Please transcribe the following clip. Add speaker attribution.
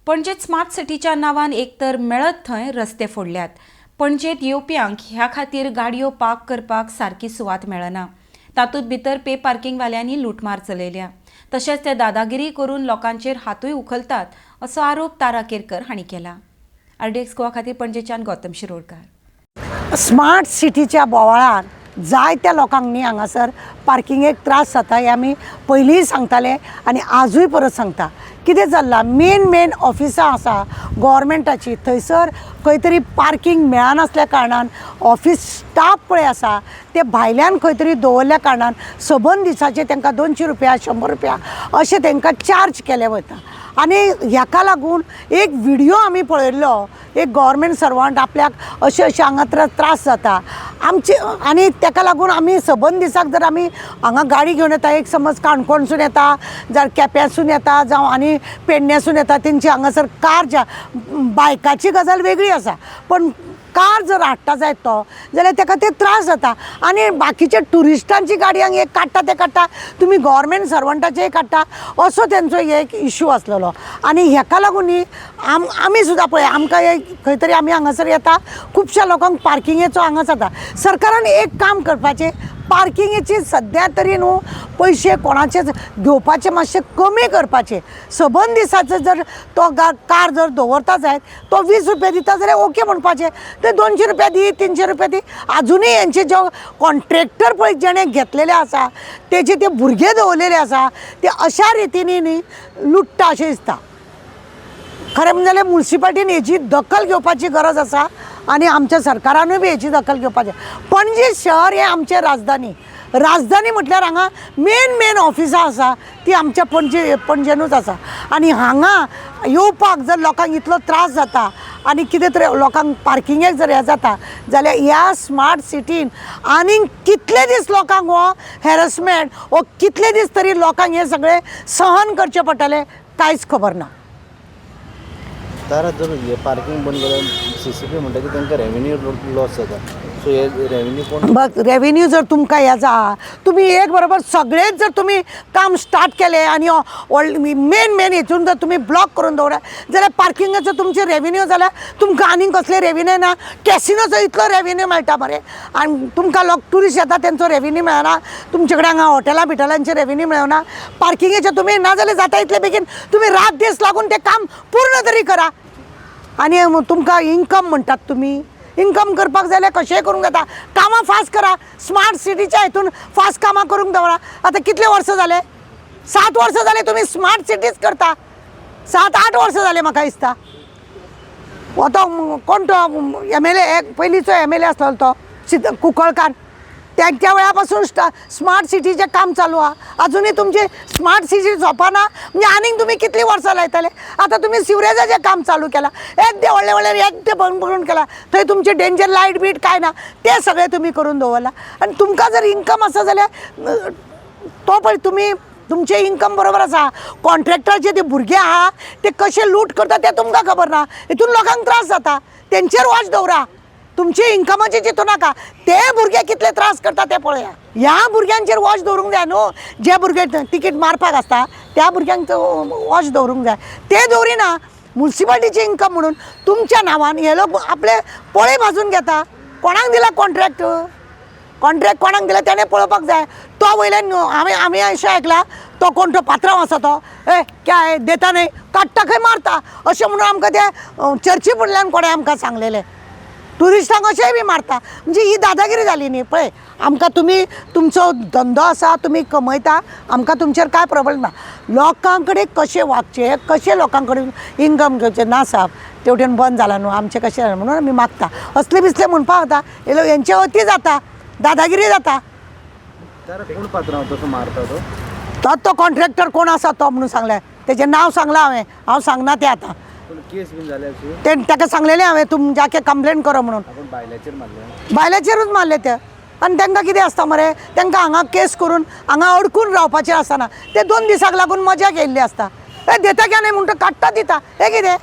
Speaker 1: पणजेत smart सिटीच्या नांवान एकतर मेळत थंय रस्ते फोडल्यात. पणजेत येवप्यांक ह्या खातीर गाडयो पार्क करपाक सारकी सुवात मेळना. तातूंत भितर पे पार्किंगवाल्यांनी लुटमार चलयल्या. तशेंच ते दादागिरी करून लोकांचेर हातूय उखलतात असो आरोप तारा केरकर हांणी केला. आरडीएक्स गोवा खातीर पणजेच्यान गौतम शिरोडकार.
Speaker 2: स्मार्ट सिटीच्या बोवाळान जायत्या लोकांक न्ही हांगासर पार्किंगेक त्रास जाता हें आमी पयलींय सांगताले आनी आजूय परत सांगता. कितें चल्लां, मेन मेन ऑफिसां आसा गोवोरमेंटाची, थंयसर खंय तरी पार्कींग मेळनासल्या कारणान ऑफीस स्टाफ पळय आसा ते भायल्यान खंय तरी दवरल्या कारणान सबंद दिसाचे तांकां 200 रुपया 100 रुपया अशें तांकां चार्ज केले वता. आनी ह्याका लागून एक व्हिडियो आमी पळयल्लो, एक गोवोरमेंट सर्वंट आपल्याक अशें अशें हांगा त्रास जाता आमचे, आनी ताका लागून आमी सबंद दिसाक जर आमी हांगा गाडी घेवन येता, एक समज काणकोणसून येता जावं केप्यांसून येता जावं आनी पेडण्यासून येता, तेंची हांगासर कार ज्या बायकाची गजाल वेगळी आसा, पण कार जर हाडटा जायत तो जाल्यार ताका ते त्रास जाता. आनी बाकीचे ट्युरिस्टांची गाडयांक एक काडटा ते काडटा, तुमी गोवोरमेंट सर्वंटाचेय काडटा, असो तेंचो एक इशू आसलेलो. आनी हेका लागून न्ही आमी सुद्दां पळय आमकां एक खंय तरी आमी हांगासर येता, खुबश्या लोकांक पार्किंगेचो हांगा जाता. सरकारान एक काम करपाचें, पार्किंगेची सद्या तरी न्हू पयशे कोणाचेच घेवपाचे मातशे कमी करपाचे. सबंद दिसाचो जर तो कार जर दवरता जायत तो 20 रुपया दिता जाल्यार ओके म्हणपाचें, ते 200 रुपया दी 300 रुपया दी. आजुनूय हेंचे जे कॉन्ट्रेक्टर पळय जेणे घेतलेले आसा तेजे ते भुरगे दवरलेले आसा ते अशा रितीनी न्ही लुट्टा अशें दिसता. खरें म्हणलें जाल्यार मुन्सिपाल्टीन हेजी दखल घेवपाची गरज आसा आनी आमच्या सरकारानूय बी हेजी दखल घेवपाची. पणजी शहर हें आमचें राजधानी, राजधानी म्हटल्यार हांगा मेन मेन ऑफिसां आसा ती आमच्या पणजेनूच आसा. आनी हांगा येवपाक जर लोकांक इतलो त्रास जाता आनी कितें तरी लोकांक पार्किंगेक जर हें जाता जाल्यार ह्या स्मार्ट सिटीन आनीक कितले दीस लोकांक हो हॅरसमेंट हो कितले दीस तरी लोकांक हें सगळें सहन करचें पडटलें कांयच खबर ना.
Speaker 3: तारा जर हे पार्किंग बंद केल्यार सीसीपी म्हणटा की तांकां रेवेन्यू लॉस जाता, सो हे रेवेन्यू कोण
Speaker 2: बघ रेवेन्यू जर तुमकां हें जा तुमी एक बरोबर सगळेच जर तुमी काम स्टार्ट केलें आनी मेन मेन हेतून जर तुमी ब्लॉक करून दवरा जाल्यार पार्किंगाचो तुमचे रेवेन्यू जाल्यार तुमकां आनीक कसले रेवेन्यू ना. कॅसिनोचो इतलो रेवेन्यू मेळटा मरे, आनी तुमकां लोक ट्युरिस्ट येता तेंचो रेवेन्यू मेळना, तुमचे कडेन हांगा हॉटेलां बिटेलांचे रेवेन्यू मेळना, पार्किंगेचे तुमी ना जाल्यार जाता इतले बेगीन तुमी रात दीस लागून तें काम पूर्ण तरी करा. आनी तुमकां इन्कम म्हणटात, तुमी इन्कम करपाक जाल्यार कशेंय करूंक जाता, कामां फास्ट करा. स्मार्ट सिटीच्या हितून फास्ट कामां करूंक दवरा. आतां कितले वर्सां जाले, 7 वर्सां जाले तुमी स्मार्ट सिटीज करता, 7-8 वर्सां जाले म्हाका दिसता. हो तो कोण तो MLA, पयलींचो MLA आसलेलो तो कुंकळकार, त्यांच्या वेळा पासून स्मार्ट सिटीचें काम चालू आहा. अजुनूय तुमचें स्मार्ट सिटी सोंपना, म्हणजे आनीक तुमी कितलीं वर्सां लायतले. आतां तुमी सिवरेजाचें काम चालू केलां, येद्दें व्हडलें व्हडलें येद्दें बंद करून केलां, थंय तुमचें डेंजर लायट बीट कांय ना, तें सगळें तुमी करून दवरलां. आनी तुमकां जर इन्कम आसा जाल्यार तो पळय तुमी तुमचें इन्कम बरोबर आसा, कॉन्ट्रेक्टराचे ते भुरगे आहा ते कशे लूट करता तें तुमकां खबर ना, हितून लोकांक त्रास जाता, तेंचेर वॉच दवरा. तुमचे इन्कमाचे चिंतू नाका, ते भुरगे कितले त्रास करता ते पळया. ह्या भुरग्यांचेर वॉच दवरूंक जाय न्हू, जे भुरगे तिकीट मारपाक आसता त्या भुरग्यांक वॉच दवरूंक जाय, ते दवरिना. मुन्सिपाल्टीचे इन्कम म्हणून तुमच्या नांवान हे लोक आपले पोळे भाजून घेता. कोणाक दिला कॉन्ट्रॅक्ट, कॉन्ट्रॅक्ट कोणाक दिला तेणें पळोवपाक जाय. तो वयल्यान आमी अशें आयकलां तो कोण तो पात्रांव आसा तो ए क्या देता न्हय काडटा खंय मारता अशें म्हणून आमकां ते चर्ची फुडल्यान कोणें आमकां सांगलेलें. ट्युरिस्टांक अशेंय बी मारता, म्हणजे ही दादागिरी जाली न्ही. पळय आमकां तुमी तुमचो धंदो आसा, तुमी कमयता, आमकां तुमचेर कांय प्रॉब्लेम ना. लोकां कडेन कशें वागचें, कशें लोकां कडेन इन्कम घेवचें ना साहब, तेवटेन बंद जाला न्हू आमचें कशें जालें म्हणून आमी मागता. असले बिसले म्हणपाक वता हे लोक, हेंचे अती जाता, दादागिरी जाता.
Speaker 3: कोण पात्रांव तसो मारता तो?
Speaker 2: तो कॉन्ट्रॅक्टर कोण आसा तो म्हणून सांगलें, तेजें नांव सांगलां हांवें, हांव सांगना तें आतां.
Speaker 3: केस बीन जाल्या अशी?
Speaker 2: ते ताका सांगलेलें हांवें तुम जाके कंप्लेन करो म्हणून.
Speaker 3: आपण बायलाचेर मारले,
Speaker 2: बायलाचेरूच मारले ते. आनी तांकां कितें आसता मरे, तांकां हांगा केस करून हांगा अडकून रावपाचें आसना, ते 2 दिसाक लागून मजा केल्ली आसता. ए देता क्या न्हय म्हणटा काडटा दिता, हें कितें?